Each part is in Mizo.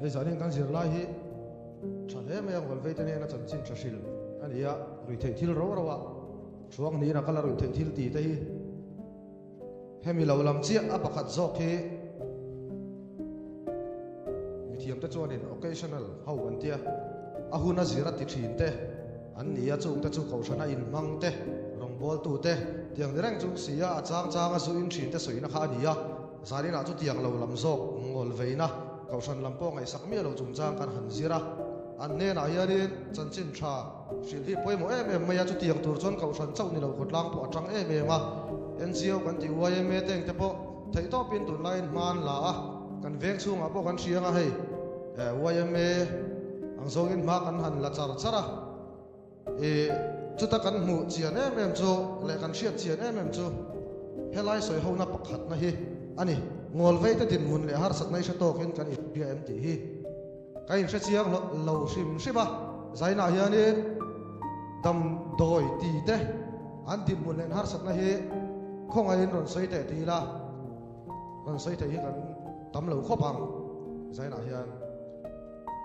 Hei zanin kan zirlai hi tha hle mai a, Ngawlveite hnena chanchin tha hril a ni a, ruihtheih thil ro ro ah thuang niin a kal a, ruihtheih thil tih te hi hemi lo lam chiah a pakhat zawk hi mithiam te chuanin occasional ho an tia, a hun a zir a ti thin te an ni a, chungte chu kohhrana inhmang te, rawngbawltu te tiang ni reng chung si a, a chang chang a zu in thin te sawina kha a ni a. Zaninah chu tiang lo lam zawk ngawl veina kohhran lam pawh ngaihsak miah lo chungchang kan han zir a, an hnenah hianin chanchin tha hrilh hi pawimawh em em mai a, chutiang tur chuan kohhran chauh ni lo khawtlang pawh a tang em em a, NGO kan tih yma te engte pawh theihtawpin tunlaiin hma an la a, kan veng chhungah pawh kan hriang a hei yma ang zawngin hma kan han la char char a. I chuta kan hmuh chian em em chu leh kan hriat chian em em chu helai sawi hona pakhatna hi a ni. Ngawlvei te dinhmun leh harsatna i hre tawkin kan inhria em tih hi ka inhre chiang lo hrim hrim a. Zainah hianin damdawi ti te an dinhmun leh harsatna hi khawngaihin rawn sawi teh ti ila rawn sawi theih hi kan tam lo khawp ang zainah hian.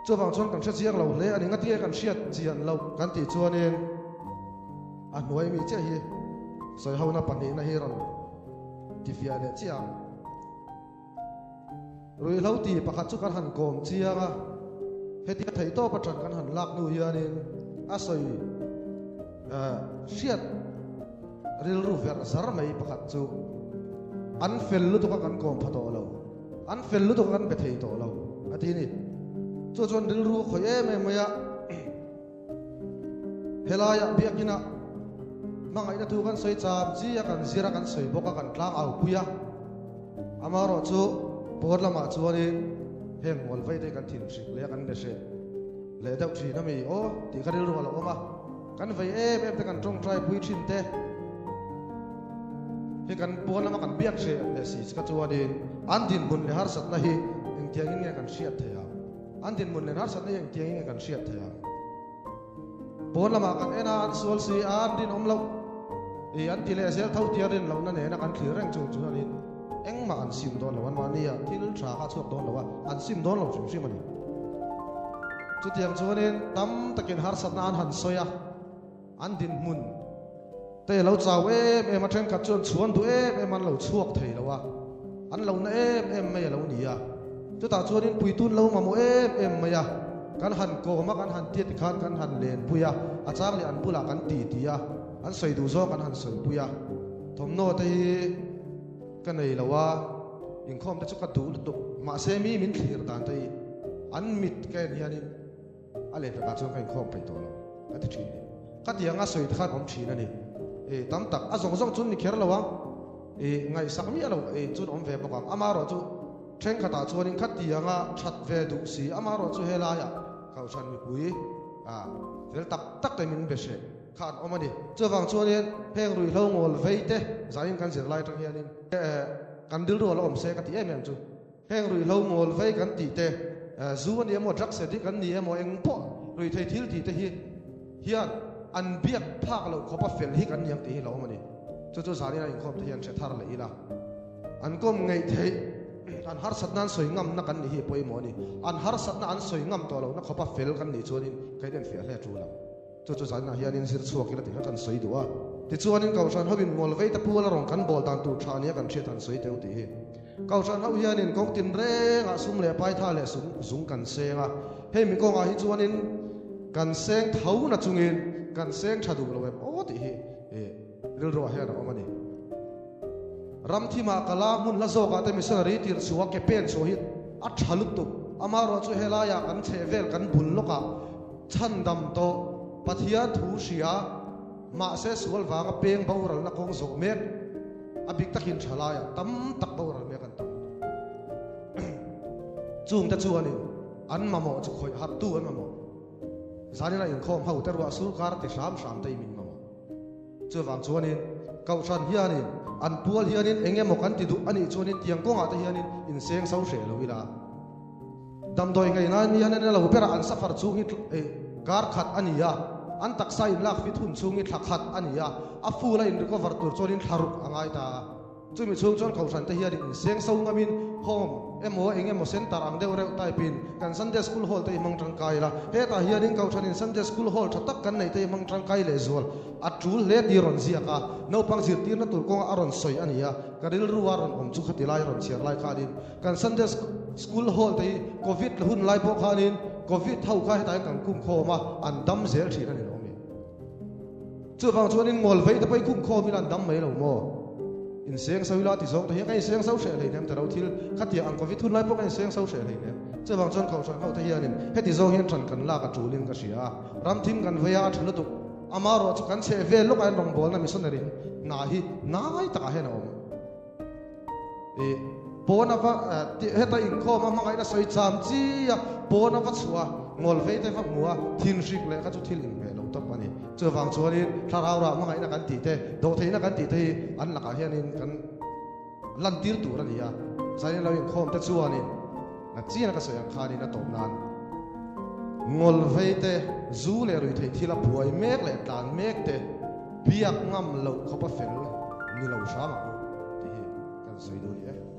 Chuvang chuan kan hre chiang lo hle a ni. Ngatinge kan hriat chian loh kan tih chuanin a hnuai mi chiah hi sawihona pahnihna hi rawn tifiah leh chiah ang. Ruihhlo ti pakhat chu kan han kawm chiang a, hetia theihtawp atang kan han lak hnu hianin a sawi hriat rilru verh zar mai pakhat chu an fel lutuk a kan kawm pha tawh lo. An fel lutuk a kan be thei tawh lo a ti ni. Chu chuan rilru a khawih em em mai a, helaiah biakinah hmangaihna thu kan sawi cham chi a, kan zir a, kan sawi bawk a, kan tlang au pui a. Amaherawhchu pawn lamah chuanin heng Ngawlvei te hi kan thin hrik leh a, kan be hreh leh deuh thin a mi aw tih kha rilru a lo awm a. Kan vei em em te kan tawngtai pui thin te hi kan pawn lama kan biak hreh leh si ka chuanin an dinhmun leh harsatna hi engtiangin nge kan hriat theih ang? An dinhmun leh harsatna hi engtiangin nge kan hriat theih ang? Pawn lamah kan en a, an sual si a, an rinawm loh i an ti leh zel tho tia rin lohna nena kan thlir reng chung chuanin engmah an sim dawn lo, anmahni ah thil tha kha a chhuak dawn lo a, an sim dawn lo hrim hrim a ni. Chutiang chuanin tam takin harsatna an han sawi a, an dinhmun te lo chau em em a, thenkhat chuan chhuan duh em em an lo chhuak thei lo a, an lo na em em mai a lo ni a. Chutah chuanin puitun lo mamawh em em mai a, kan han kawm a, kan han tiat tikhan kan han lenpui a, a chang leh an bulah kan ti ti a, an sawi duh zawk an han sawipui a. Thawmhnaw te hi ka nei lo a. Inkhawm te chu ka duh lutuk, mahse mi min thlir dan te hi an mit ka en hianin a leh takah chuan ka inkhawm peih tawh lo ka ti thin ni. Ka ti anga sawi te khan awm thin a ni. E tam tak a zawng zawng chun ni kher lo ang, e ngaihsak miah lo e chun awm ve bawk ang. Amaherawh chu thenkhatah chuanin kha ti anga that ve duh si, amaherawh chu helaiah Kohhran mipui a fel tak tak te min be hreh. Kha an awm a ni. Chuvang chuanin heng ruihhlo ngawl vei te zanin kan zirlai atang hianin kan rilru a la awm se ka ti em em chu. Heng ruihhlo ngawl vei kan tih te, zu a ni emaw, drugs addict an ni emaw, eng pawh ruihthei thil tih te hi hian an biak phak loh khawpa fel hi kan ni ang tih hi la awm a ni. Chu chu zanin a inkhawm te hian hre thar leh ila. An kawm ngeih theih, an harsatna an sawi ngamna kan nih hi a pawimawh a ni. An harsatna an sawi ngam tawh lohna khawpa fel kan nih chuanin ka inenfiah hle tul ang. Chu chu zaninah hianin zir chhuak ila tih kha kan sawi duh a. Tichuanin Kohhran hoin Ngawlvei te puala rawn kan bawl dan tur tha nia kan hriat han sawi teu tih hi. Kohhran ho hianin kawng tin rengah sum leh paitha leh sum zung kan seng a. Hei mi kawngah hi chuanin kan seng tho na chungin kan seng tha duh lo em aw tih hi rilruah hian a awm a ni. Ram thimah kala hmun hla zawkah te missionary tirh chhuah ke pen chhuah hi a tha lutuk. Amaherawhchu helaiah kan chheh vel kan bul lawkah Chhandam tawh Pathian thu hria, mahse sual vanga peng boralna kawng zawh mek, a bik takin thalaiah tam tak boral mek an tam. Chungte chuanin an mamawh chu khawih harhtu an mamawh. Zanina inkhawm ho te ruah surkar ti hram hram te i min mamawh. Chuvang chuanin Kohhran hianin an pual hianin eng emaw kan ti duh a nih chuanin tiang kawngah te hianin inseng so hreh lo ila. Damdawi ngei nan hian an lo berah an safar chhung hi kar khat a ni a, an taksa inlak fit hun chhung hi thla khat a ni a, a full a in recover tur chuanin thla ruk a ngai ta a. Chumi chhung chuan Kohhran te hianin inseng so ngamin home Emaw eng emaw center ang deuh reuh type in kan Sunday School Hall te hi hmang tangkai ila, hetah hianin Kohhranin Sunday School Hall tha tak kan neih te hi hmang tangkai leh zual a tul hle tih rawn ziak a, naupang zirtirna tur kawnga a rawn sawi a ni a, ka rilru a rawn awm chu khati lai rawn chhiar lai khanin kan Sunday School Hall te hi Covid hun lai pawh khanin Covid ho kha hetah hian kan khum khawm a, an dam zel thin a ni lo mi. Chuvang chuanin ngawl vei te pawh i khum khawm ila an dam mai lo maw? Inseng so ila ti zawng te hian ka inseng so hreh hleinem ta lo thil khatia ang Covid hun lai pawh ka inseng so hreh hleinem. Chuvang chuan Kohhran ho te hianin heti zawng hian ṭan kan lak a ṭulin ka hria a, ram thim kan vei a a ṭha lutuk. Amaherawh chu kan chheh vel lawkah hian rawngbawlna missionary hna hi hnai takah hian a awm. I pawn a va heta inkhawm a hmangaihna sawi cham chi a, pawn a va chhuah a, ngawl vei te va hmu a, thin hrik leh kha chu thil inhmeh lo tawp a ni. Chuvang chuanin thlarau rah hmangaihna kan tih te, dawhtheihna kan tih te hi an lakah hianin kan lantir tur a ni a. Zanin lo inkhawm te chuanin na chian a ka sawi ang khanin a tawp nan ngawl vei te, zu leh ruihtheih thil a buai mek leh tlan mek te, Biak ngam loh khawp a fel ni lo hram ang u tih hi kan sawi duh ni e.